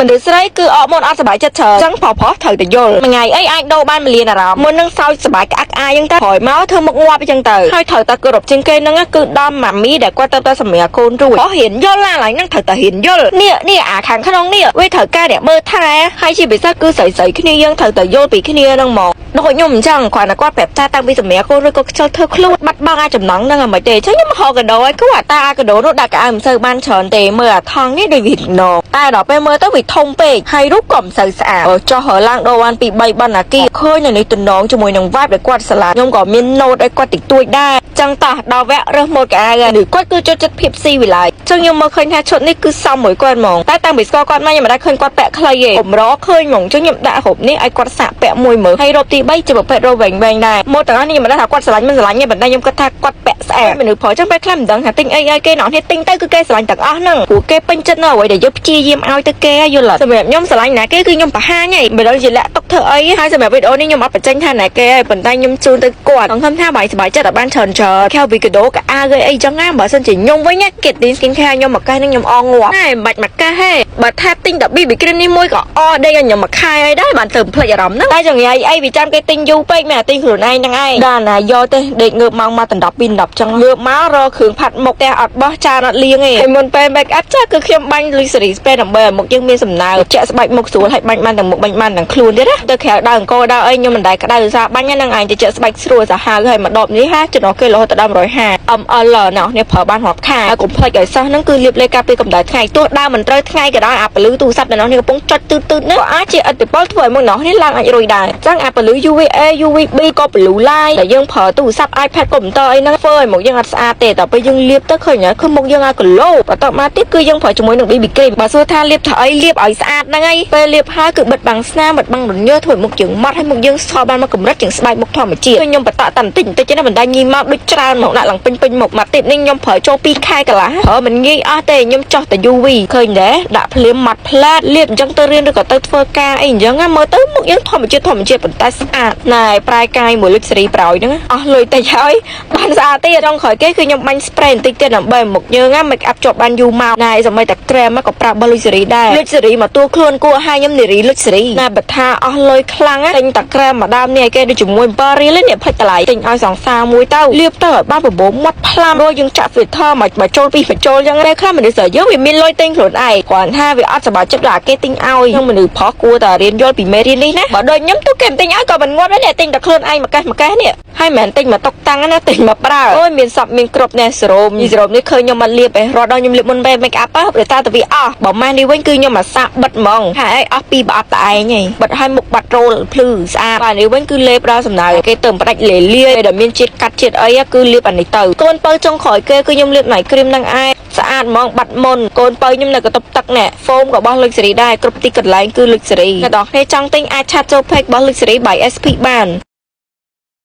មនុស្សស្រីគឺអរម៉ូនអត់សប្បាយចិត្តច្រើនចឹងប្រុសប្រុសត្រូវតែយល់មួយថ្ងៃអីអាចដូរបានមួយលានអារម្មណ៍មុននឹងសើចសប្បាយក្អាក់ក្អាយចឹងទៅក្រោយមកធ្វើមុខងាប់ចឹងទៅហើយត្រូវតែគោរពជាងគេហ្នឹងគឺដល់ម៉ាមីដែលគាត់ទៅតែសម្រាប់កូនរួចប្រុសរៀនយល់ណាឡើយហ្នឹងត្រូវតែរៀនយល់នេះនេះអាខាងក្នុងនេះវាត្រូវការអ្នកមើលថែហើយជាពិសេសគឺស្រីស្រីគ្នាយើងត្រូវតែយល់ពីគ្នាហ្នឹងមកដូចខ្ញុំអញ្ចឹងគ្រាន់តែគាត់ប្រាប់ថាតាំងពីសម្រាប់កូនរួចក៏ខ្ជិលធ្វើខ្លួនបាត់បង់អាចំណងហ្នឹងហ្មិនទេចឹងខ្ញុំហៅកាដូឲ្យគាត់តាអាកាដូនោះដាក់កៅអៅមិនសូវបានច្រើនទេមើលអាថង់នេះដូចវាណតែដល់ពេលមើលទៅវាធំពេកហើយរូបក៏មិនសូវស្អាតចុះឡើងដូរបានពី3បណ្ណាគីឃើញនៅនេះទំនងជាមួយនឹង vibe ដែលគាត់ឆ្លាតខ្ញុំក៏មាន note ឲ្យគាត់តិចតួចដែរចឹងតោះដល់វគ្គរើសម៉ូតកៅអៅហើយគាត់គឺចូលចិត្តភាពស៊ីវិល័យចឹងខ្ញុំមើលឃើញថាឈុតនេះគឺសមមួយគាត់ហ្មងតែតាំងពីស្គាល់គាត់មកខ្ញុំមិនដែលឃើញគាត់ពាក់ខ្លីទេកម្រឃើញហ្មងចឹងខ្ញុំដាក់រូបនេះឲ្យគាត់សាកពាក់មួយមើលហើយរ៉ូបទី3ជាប្រភេទរ៉ូបវែងវែងដែរម៉ូតទាំងអស់នេះខ្ញុំមិនដឹងថាគាត់ស្រឡាញ់មិនស្រឡាញ់ទេប៉ុន្តែខ្ញុំគិតថាគាត់ពាក់ស្អាតមនុស្សប្រុសចឹងពេលខ្លះមិនដឹងថាទិញអីឲ្យគេណោះនេះទិញទៅគឺគេស្រឡាញ់ទាំងអស់ហ្នឹងព្រោះគេពេញចិត្តនៅអ្វីដែលយើងព្យាយាមឲ្យទៅគេយល់សម្រាប់ខ្ញុំស្រឡាញ់ណាគេគឺខ្ញុំបង្ហាញហីមិនដឹងជាលាក់ទុកធ្វើអីហើយសម្រាប់វីដេអូនេះខ្ញុំអត់បញ្ចេញថាណាគេហើយប៉ុន្តែខ្ញុំជូនទៅគាត់សង្ឃឹមថាបាយសប្បាយចិត្តឲ្យបានច្រើនច្រើនខៅវីកាដូកអាវអីចឹងណាបើសិនជាខ្ញុំវិញគេទិញ skin care ខ្ញុំមកកេះនឹងខ្ញុំអងងាប់ណែមិនបាច់មកកេះទេបើថាទិញតែ BB cream នេះមួយក៏អដេកឲ្យខ្ញុំមួយខែអីដែរបានទៅភ្លេចអារម្មណ៍ហ្នឹងតែចង្រៃអីវាចាំគេទិញយូរពេកមែនទិញខ្លួនឯងហ្នឹងឯងដល់ណាយកទេដេកងើបម៉ោងមកដណ្ដប់ពី10ចឹងងើបមករកគ្រឿងផាត់មុខផ្ទះអត់បោះចានអត់លាងទេហើយមុនពេល make up ចាគឺខ្ញុំបាញ់ luxury spray ដើម្បីឲ្យមុខយើងមានសំណើមជាក់ស្បែកមុខស្រួលហើយបាញ់បានទាំងមុខបាញ់បានទាំងខ្លួនទៀតណាទៅក្រៅដើរអង្គដើរអីខ្ញុំមិនដែលក្តៅដោយសារបាញ់ហ្នឹងឯងទៅជាក់ស្បែកស្រួលសាហាវហើយមកដបនេះហាចំណុះគេរហូតដល់150 ml ណោះនេះប្រើបានរាប់ខែហើយកុំភ្លេចឲ្យសោះហ្នឹងគឺលាបលេការពីកម្ដៅថ្ងៃទោះដើរមិនត្រូវថ្ងៃក៏ដោយអាពលឺទូរស័ព្ទដល់នេះកំពុងចុចទឺទឺហ្នឹងក៏អាចជាឥទ្ធិពលធ្វើឲ្យមុខនោះនេះឡើងអាចរុយដែរចឹងអាពលឺ UVA UVB ក៏ blue light ដែលយើងប្រើទូរស័ព្ទ iPad កុំព្យូទ័រអីហ្នឹងធ្វើឲ្យមុខយើងអត់ស្អាតទេដល់ពេលយើងលាបទៅឃើញគឺមុខយើងឲ្យកឡូបន្ទាប់មកទៀតគឺយើងប្រើជាមួយនឹង BB cream បើសួរថាលាបធ្វើអីលាបឲ្យស្អាតហ្នឹងឯងពេលលាបហើយគឺបិទបាំងស្នាមបិទបាំងរញើសធ្វើឲ្យមុខយើងម៉ត់ហើយមុខយើងសល់បានមកកម្រិតជាងស្បែកមុខធម្មជាតិខ្ញុំបន្តតាបន្តិចបន្តិចណាបណ្ដាញីមកដូចច្រើនមកដាក់ឡើងពេញពេញមុខមកទៀតនេះខ្ញុំប្រើចូល2ខែកន្លះប្រើមិនងាយអស់ទេខ្ញុំចោះតែ UV ឃើញដែរដាក់ភ្លាមម៉ត់ផ្លែតលាបអញ្ចឹងទៅរៀនឬក៏ទៅធ្វើការអីអញ្ចឹងណាមើលទៅមុខយើងធម្មជាតិធម្មជាតិប៉ុន្តែស្អាតណែប្រែកាយមួយ luxury ប្រោយហ្នឹងអស់លុយតិចហើយបានស្អាតទៀតចុងក្រោយគេគឺខ្ញុំបាញ់ spray បន្តិចទៀតដើម្បីមុខយើងណា make up ជាប់បានយូរមកណែសម្បីតែ cream ក៏ប្រើរបស់ luxury ដែរ luxury មកតួខ្លួនគួរឲ្យខ្ញុំនារី luxury ណែបើថាអស់លុយខ្លាំងទិញតែ cream មកដើមនេះឲ្យគេដូចជាមួយ7រៀលនេះផ្លេចតម្លៃទិញឲ្យសង្សារមួយទៅលាបទៅឲ្យបានបបោមាត់ផ្លាំរួចយើងចាក់ filter មកមកចូលពីបញ្ចូលចឹងពេលខ្លះមនុស្សស្រីយើងវាមានលុយទិញខ្លួនឯងគ្រាន់ថាវាអត់សប្បាយចិត្តដល់គេទិញឲ្យខ្ញុំមនុស្សប្រុសគួរតែរៀនយល់ពីមេរៀននេះណាបើដូចខ្ញុំទូគេមិនទិញឲ្យក៏មិនងាប់ដែរនេះទិញតែខ្លួនឯងមកកេះមកកេះនេះហើយមិនមែនទិញមកតុកតាំងណាទិញមកប្រើអូយមានសពមានគ្រប់ណែសេរ៉ូមនេះសេរ៉ូមនេះឃើញខ្ញុំមកលាបឯងរត់ដល់ខ្ញុំលាបមុនពេល make up ព្រោះតាទៅវាអស់បើម៉ាស់នេះវិញគឺខ្ញុំអាសាបិទហ្មងហើយអស់ពីប្រអប់តែឯងឯងបិទឲ្យមុខបាត់រោលភ្លឺស្អាតបាទនេះវិញគឺលេបដល់សំណៅគេទៅផ្ដាច់លេលាយដែលមានជាតិកាត់ជាតិអីគឺលាបអានេះទៅកូនបើចុងក្រោយគេគឺខ្ញុំលាប night cream នឹងឯងស្អាតហ្មងបាត់មុនកូនបើខ្ញុំនៅកតុបទឹកណែ foam ក៏បោះ luxury ដែរគ្រប់ទីកន្លែងគឺ luxury អ្នកនរគ្នាចង់ទិញអាច chat ចូល page របស់ luxury by SP បាន។